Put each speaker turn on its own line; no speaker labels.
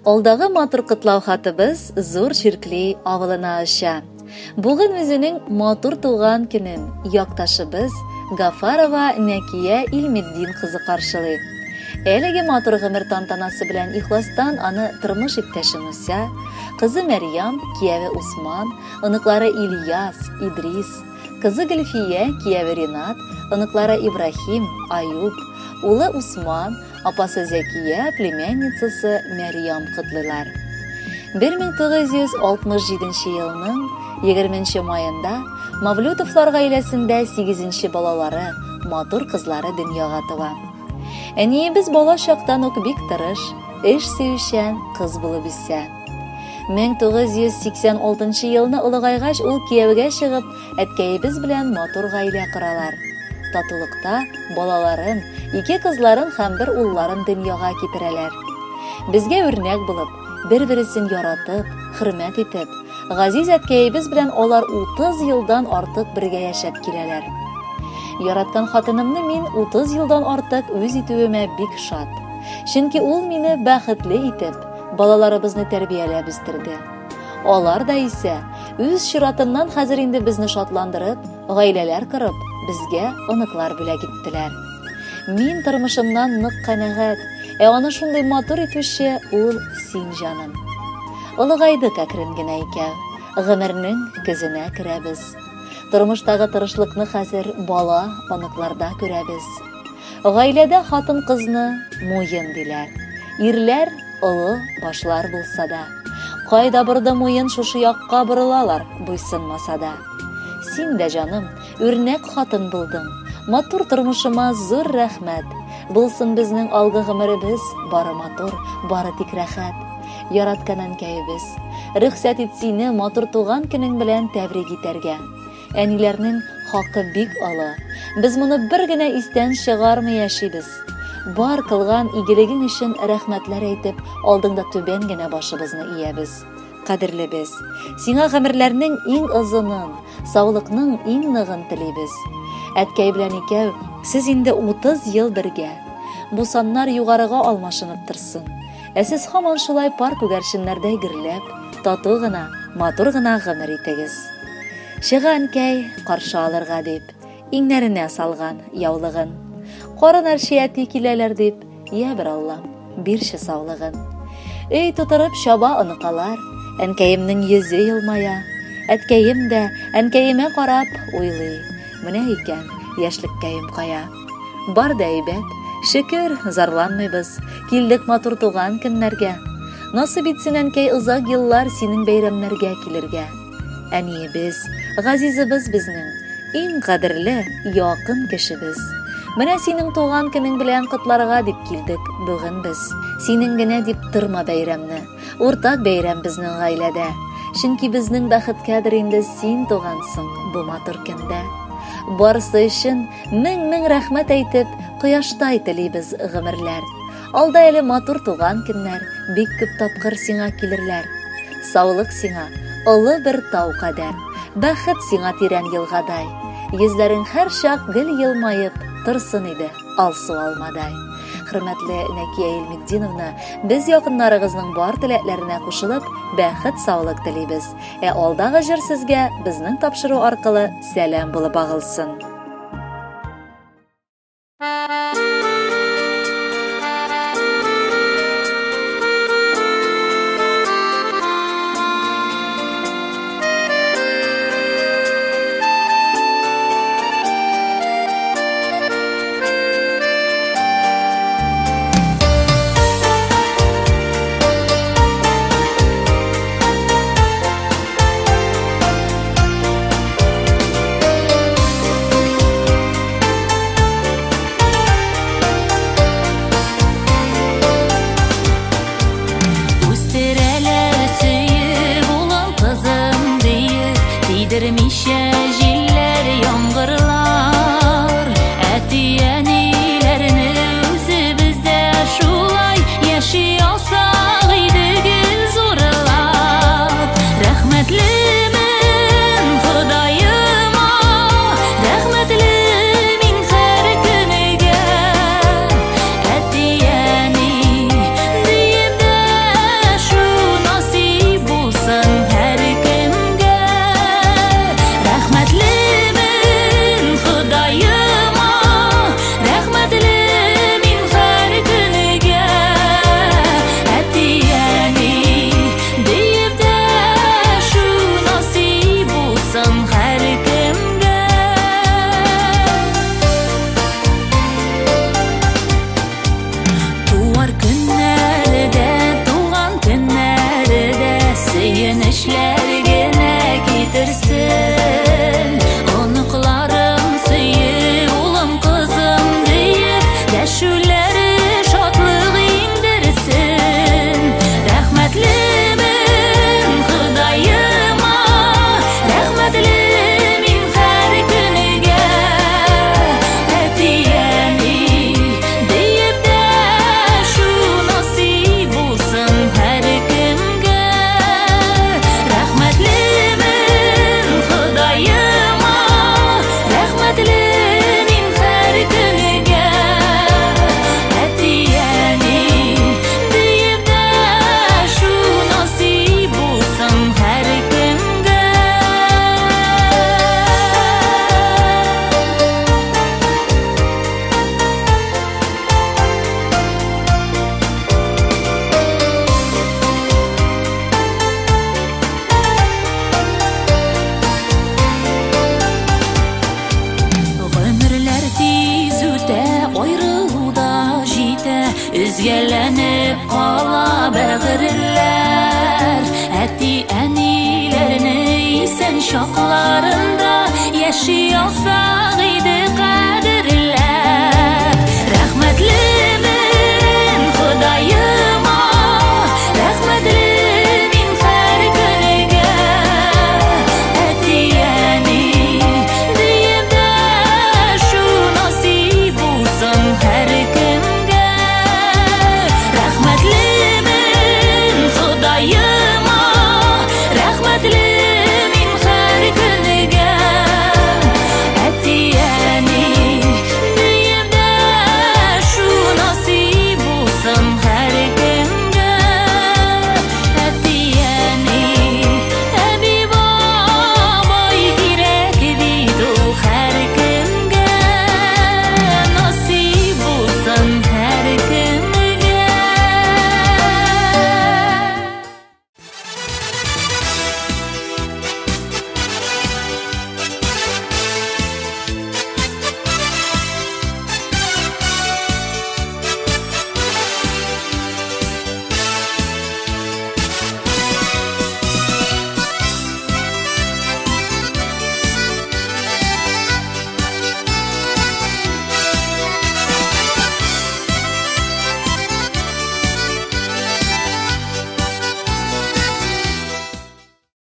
Алдагы матур котлау хатыбыз Зур Чиркли авылына оча. Бүген үзенең матур туган көнен якташыбыз Гафарова Нәкия Илметдин кызы каршылый. Әлеге матур гомер тантанасы белән ихластан аны тормыш иптәше Муся, кызы Мәрьям, кияве Усман, оныклары Ильяс, Идрис, кызы Гөлфия, кияве Ринат, оныклары Ибраһим, Аюб, улы Усман, апасы Зәкия, племянницасы Мәрьям котлыйлар. 1967 елның 20 маенда Мавлютовлар гаиләсендә 8 балалары, матур кызлары дөньяга туа. Әниебез бала чактан ук бик тырыш, эш сөючән кыз булып үсә. 1986 елны олыгайгач ул кияүгә чыгып, әткәебез белән матур гаилә коралар. Татулыкта балаларын, ике кызларын һәм бер улларын дөньяга китерәләр. Безгә үрнәк булып, бер-бересен яратып, хөрмәт итеп, газиз әткәебез белән алар 30 елдан артык бергә яшәп киләләр. Яраткан хатынымны мин 30 елдан артык үз итүемә бик шат. Чөнки ул мине бәхетле итеп, балаларыбызны тәрбияләп үстерде. Алар да исә үз чиратыннан хәзер инде безне шатландырып, гаиләләр корып, безгә оныклар бүләк иттеләр. Мин тормышымнан нык канәгать, ә аны шундый матур итүче ул син, җаным. Олыгайдык әкрен генә икәү, гомернең көзенә керәбез. Тормыштагы тырышлыкны хәзер бала, оныкларда күрәбез. Гаиләдә хатын-кызны муен диләр. Ирләр олы башлар булса да. Кайда борды муен шушы якка борылалар, буйсынмаса да. Син дә, җаным, үрнәк хатын булдың. Матур тормышыма зур рәхмәт. Булсын безнең алгы гомеребез бары матур, бары тик рәхәт. Яраткан әнкәебез, рөхсәт ит сине матур туган көнең белән тәбрик итәргә. Әниләрнең хакы бик олы. Без моны бер генә истән чыгармый яшибез. Бар кылган игелегең өчен рәхмәтләр әйтеп, алдыңда түбән генә башыбызны иябез. Кадерлебез, сиңа гомерләрнең иң озынын, саулыкның иң ныгын телибез. Әткәй белән икәү сез инде 30 ел бергә. Бу саннар югарыга алмашынып торсын. Ә сез һаман шулай пар күгәрченнәрдәй гөрләп, тату гына, матур гына гомер итегез. Чыга әнкәй каршы алырга дип, иңнәренә салган яулыгын. Карын әрчи әти киләләр дип, я бер Аллам, бирче саулыгын. Өй тутырып чаба оныкалар, әнкәемнең йөзе елмая. Әткәем дә әнкәемә карап уйлый, менә икән яшьлеккәем кая. Бар да әйбәт, шөкер, зарланмыйбыз, килдек матур туган көннәргә. Насыйп итсен әнкәй озак еллар синең бәйрәмнәргә килергә. Әниебез, газизыбыз безнең, иң кадерле, якын кешебез. Менә синең туган көнең белән котларга дип килдек бүген без. Синең генә дип торма бәйрәмне. Уртак бәйрәм безнең гаиләдә. Чөнки безнең бәхеткәдер инде син тугансың бу матур көндә. Барысы өчен мең-мең рәхмәт әйтеп, кояштай телибез гомерләр. Алда әле матур туган көннәр, бик күп тапкыр сиңа килерләр. Саулык сиңа, олы бер тау кадәр, бәхет сиңа тирән елгадай. Йөзләрең һәрчак гел елмаеп торсын иде, алсу алмадай. Хөрмәтле Нәкия Илметдиновна, без якыннарыгызның бар теләкләренә кушылып, бәхет, саулык телибез. Ә алдагы җыр сезгә безнең тапшыру аркылы сәлам булып агылсын.
Өзгәләнеп кала бәгырьләр. Әти-әниләрне исән чакларында яши алсак